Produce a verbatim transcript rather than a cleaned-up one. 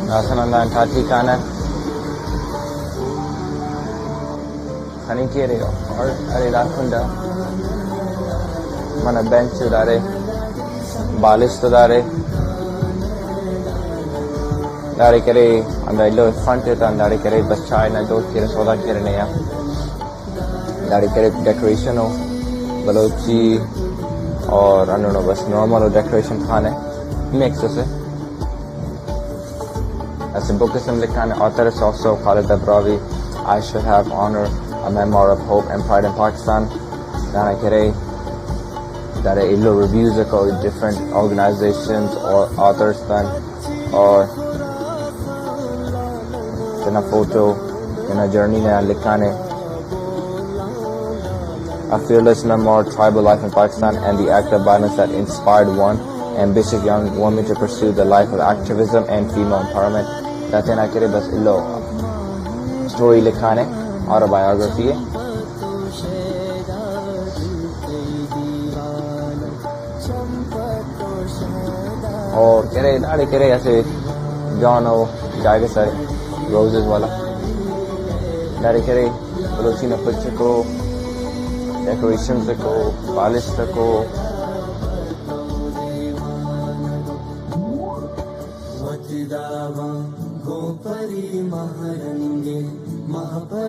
داسہ نن داٹی کانہ خننگ کیرے۔ اور ارے دا کنڈ آ منہ بینچ تو دارے، بالش تو دارے، داڑے کرے ہندا ایلو فرنٹ تے تا ہنداڑے کرے، بس چائے نا جوڑ کیرے، سودا کیرے نے آ۔ داڑے کرے ڈیکوریشن ہو بلوچی اور ہندنو بس نارمل ہو ڈیکوریشن خانے مکس اسے۔ اسہ بک اس ہم لکھانے، author is also Khalid Dabrawi, I should have honor, a memoir of hope and pride in Pakistan. دانا کرے داڑے ایلو ریویوز اکو ڈفرنٹ آرگنائزیشنز اور آتھرز تان، اور تینا فوٹو، تینا جرنی نا لکھانے۔ A fearless memoir, tribal life in Pakistan, and the act of violence that inspired one ambitious young woman to pursue the life of activism and female empowerment. دا تینا کرے بس ایلو اسٹوری لکھانے، آٹو بایوگرافی ہے۔ اور کرے داڑے کرے اسہ جوانو جاگہ سے، روزز والا۔ داڑے کرے بلوچی نا پچ کو، ڈیکوریشنز کو، پالش کو۔